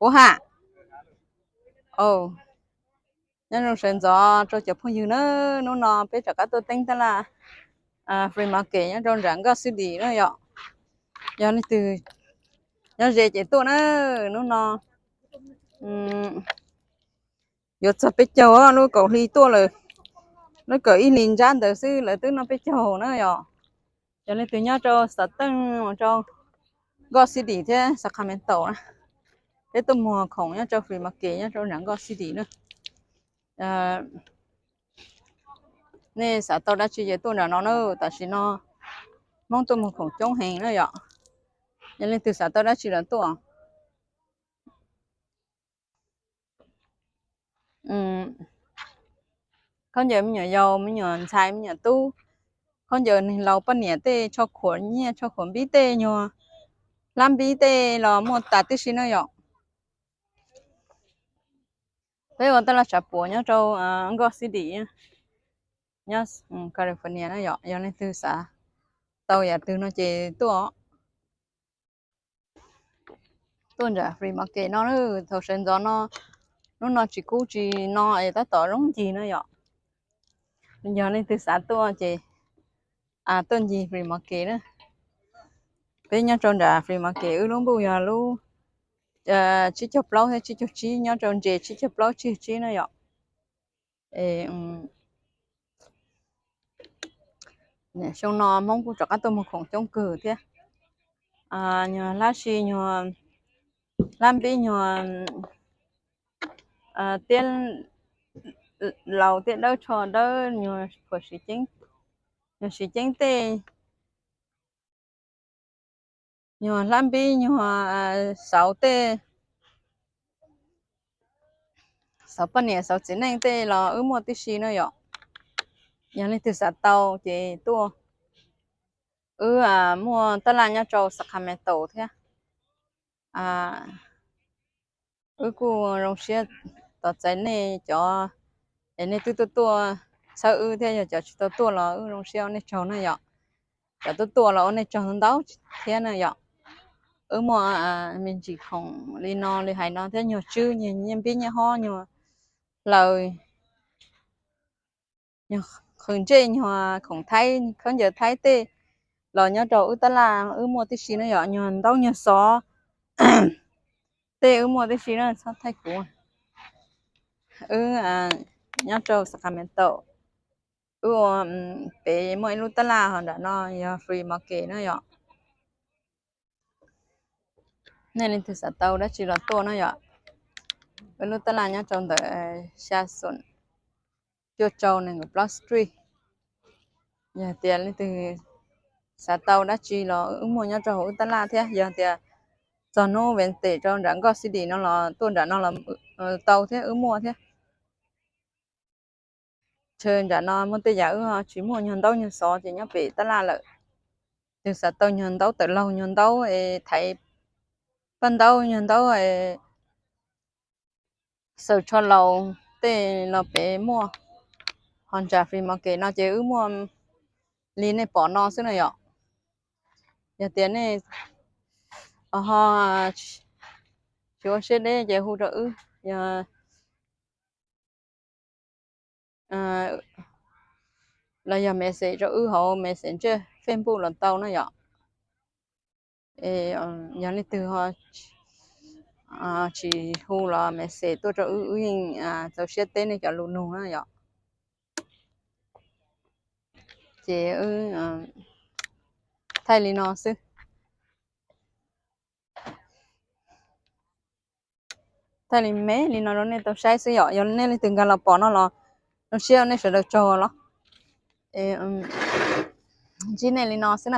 Kuv ha. Nyob zoo sawv ntxov rau cov phooj ywg na, hnub no peb rov qab tuaj teeb tab laj flea market nyob rau nram Nkoj City na yom. Yog leej twg nyob ze ces tuaj na, hnub no yuav txog peb caug, lub kaum hli tuaj lawm, lub kaum ib hlis ntsab ntawd xwb lawv twb noj peb caug na yom. Yog leej twg nyob rau Stockton, rau Nkoj City thiab Sacramento na, peb tuaj muag khoom nyob rau flea market nyob rau nram Nkoj City na. Nej xav tau dab tsi ces tuaj nram no na, tam sim no Hmoob tuaj muag khoom coob heev na yom. Yog leej twg xav tau dab tsi los tuaj. Khaub ncaws me nyuam yaus, me nyuam ntxhais, me nyuam tub, khaub ncaws neeg laus poj niam tej, tsho khuam nyiaj, tsho khuam npib tej, nyuag hlab npib tej los muaj tas tib si na yom. Peb ua taj laj tsav puam nyob rau Nkoj City, nyob California na yom. Yog leej twg xav tau yam twg no ces tuaj, tuaj nram flea market no, thaum sawv ntxov no, hnub no tsis kub tsis no es tab tom zoo ncig na yom. Yog leej twg xav tuaj ces tuaj ncig flea market na. Peb nyob rau nram flea market, wb lub npuj yog lub tsib caug plaub thiab tsib caug tsib, nyob rau ntses tsib caug plaub tsib caug tsib na yom. Xyoo no Hmoob kuj rov qab tuaj muag khoom coob kawg thiab. Nyuag hlab si, nyuag hlab npib, nyuag tiab laus tiab dawb, tsho dawb, nyuag khuam siv ceeb, nyuag siv ceeb tej, nyuag hlab npib, nyuag xauv tej, xauv poj niam xauv txiv neej tej los wb muaj tib si na yom. Yog leej twg xav tau ces tuaj. Wb muaj taj laj nyob rau Sacramento thiab. Wb kuj zoo siab tos txais nej cov, es nej twb tuaj tuaj txhawb wb thiab, yog cov tsis tau tuaj los wb zoo siab ua nej tsaug na yom. Cov tuaj tuaj los ua nej tsaug ntau thiab na yom. Wb muaj me ntsis khoom li no li hais no thiab, nyuag tswb, nyuag nyiaj npib nyiaj hob, nyuag hlaws, nyuag qhwv ntsej, nyuag khoom Thaib, khaub ncaws Thaib tej los nyob rau wb taj laj wb muaj tib si na yom. Nyuag ntaub nyuag xov tej wb muaj tib si na, txhob thaij kuv. Wb nyob rau Sacramento, wb ua pem muaj ib lub taj laj, ho nram no yog flea market na yom. Nej leej twg xav tau dab tsi los tuaj na yom. Wb lub taj laj nyob rau ntawm xya xoom cuaj rau nees nkaum plaub Street. Yog tias leej twg xav tau dab tsi los wb muaj nyob rau hauv wb taj laj thiab. Yog tias txog hnub Wednesday rau nram Nkoj City no los tuaj nram no los tau thiab, wb muaj thiab. Chaw nram no muaj tej yam wb tsis muaj, nyuag ntaub nyuag xov ces nyob pem taj laj lawm. Twg xav tau nyuag ntaub tawm laug, nyuag ntaub es thaiv paj ntaub, nyuag ntaub es xaws tsho laus tej los pem muaj. Ho nram flea market no ces wb muaj li nej pom no xwb na yom. Yog tias nej ho tsis ua siab deb ces hu rau wb, yog los yog message rau wb hauv Messenger, Facebook los tau na yom. Yog leej twg tsis hu los message tuaj rau wb, wb yeej txaus siab teb nej cov lus nug na yom. Ces wb thaij li no xwb. Thaij li me li no rau nej tau saib xwb yom. Yog nej leej twg nkag los pom no los zoo siab nej sawv daws tsaug los. Ntsib nej li no xwb na.